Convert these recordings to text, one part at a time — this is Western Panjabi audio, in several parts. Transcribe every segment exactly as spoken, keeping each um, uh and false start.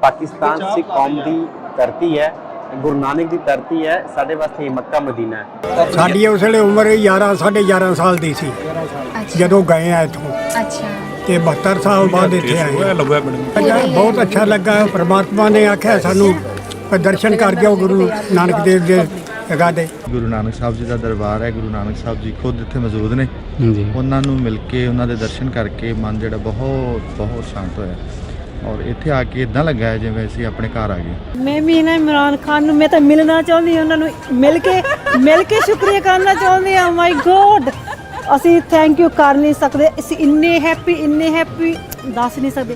پاکستان سکھ قوم دی دھرتی ہے، گرو نانک دی دھرتی ہے، ساڈے واسطے یہ مکہ مدینہ ہے۔ ساڈی اس ویلے عمر یارہ، ساڈھے یارہ سال دی سی جدوں گئے آ اتھوں۔ تے بہتر سال بعد اتھے آئے۔ بہت اچھا لگا، پرماتما نے آکھیا سانوں درشن کر گیا گرو نانک دیو دے جگہ دے۔ گرو نانک صاحب جی دا دربار ہے، گرو نانک صاحب جی خود اتھے موجود نے۔ انہاں نوں مل کے، انہاں دے درشن کر کے من جڑا بہت، بہت شانت ہویا۔ اور اتھے آ کے اداں لگا ہے جویں اسی اپنے گھر آ گئے۔ میں بھی انہاں عمران خان نوں، میں تاں ملنا چاہندی ہاں، انہاں نوں مل کے، مل کے شکریہ کرنا چاہندی ہاں۔ مائی گاڈ، اسی تھینک یو کر نہیں سکدے، اسی اننے ہیپی، اننے ہیپی، دس نہیں سکدے۔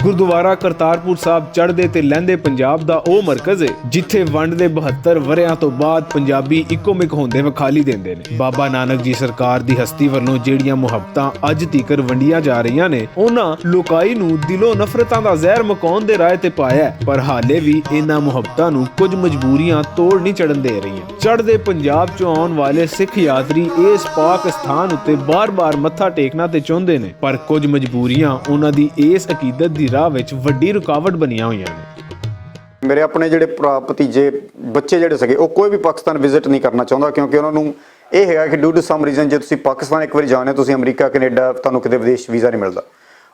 گردوارہ کرتارپور صاحب چڑھدے تے لہندے پنجاب دا او مرکز ہے، جتھے ونڈ دے بہتر وریاں تو بعد پنجابی اکو مک ہوندے وکھالی دیندے نے۔ بابا نانک جی سرکار دی ہستی ولوں جیڑیاں محبتاں اج تیکر ونڈیاں جا رہیاں نے، انہاں لوکائی نوں دلوں نفرتاں دا زہر مکاون دے رائے تے پایا ہے، پر حالے وی انہاں محبتاں نوں کچھ مجبوریاں توڑ نہیں چڑھن دے رہیاں۔ چڑھدے پنجاب چوں آن والے سکھ یاتری اس پاک استھان اتے بار بار متھا ٹیکنا تے چوندے نے، پر کچھ مجبوریاں انہاں دی اس عقیدت دی راہ وچ وڈی رکاوٹ بنیاں ہوئیاں نے۔ میرے اپنے جڑے بھرا، بھتیجے، بچے جڑے سکے، وہ کوئی بھی پاکستان وزٹ نہیں کرنا چاہتا، کیونکہ انہوں نے یہ ہے کہ ڈیو ٹو سم ریزن، جے تسی پاکستان ایک بار جانے، تسی امریکہ، کینیڈا، تانوں کدے ودیش ویزا نہیں ملدا۔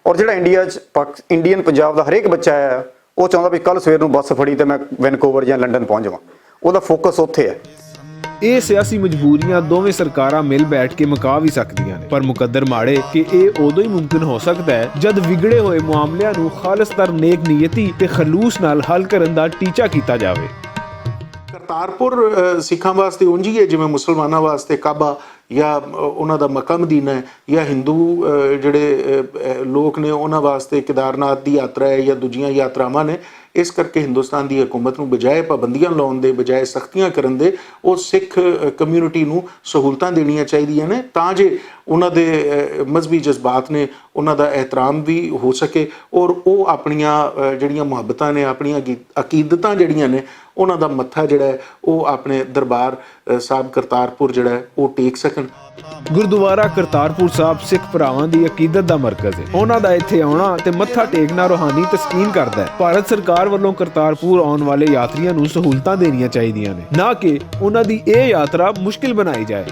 اور جڑا انڈیا چ پاک-، انڈین پنجاب دا ہر ایک بچہ ہے، وہ چاہتا بھی کل سویر نوں بس پھڑی تے میں وینکوور یا لندن پہنچ جاواں۔ وہ دا فوکس اتھے ہے۔ اے سیاسی مجبوریاں دوویں سرکاراں مل بیٹھ کے مکا وی سکدیاں نے، پر مقدر ماڑے کہ اے اودوں ہی ممکن ہو سکدا ہے جد وگڑے ہوئے معاملیاں نوں خالص تر نیک نیتی تے خلوص نال حل کرن دا ٹیچہ کیتا جاوے۔ کرتارپور، اہ، سکھاں واسطے اونجی ہے جویں مسلماناں واسطے کعبہ یا، اہ، انہاں دا مکہ مدینہ ہے، یا ہندو، اہ، جڑے، اہ، اہ، لوک نے انہاں واسطے کیدارناتھ دی یاترا ہے یا دوجیاں یاتراواں نے۔ اس کرکے ہندوستان دی حکومت نوں بجائے پابندیاں لاؤن دے، بجائے سختیاں کرن دے، او سکھ، اہ، کمیونٹی نوں سہولتاں دینیاں چاہیدیاں نے، تاں جے انہاں دے، اہ، مذہبی جذبات نے، انہاں دا احترام وی ہو سکے اور او اپنیاں، اہ، جڑیاں محبتاں نے، اپنیاں عقی-، عقیدتاں جڑیاں نے، انہاں دا متھا جڑا ہے، او اپنے دربار، اہ، صاحب کرتارپور جڑا ہے، او ٹیک سکن۔ گردوارہ کرتارپور صاحب سکھ بھراواں دی عقیدت دا مرکز ہے۔ انہاں دا ایتھے آنا تے متھا ٹیکنا روحانی تسکین کردا ہے۔ بھارت سرکار ولوں کرتارپور آن والے یاتریاں نوں سہولتاں دینیاں چاہیدیاں نے، نہ کہ انہاں دی اے یاترا مشکل بنائی جائے۔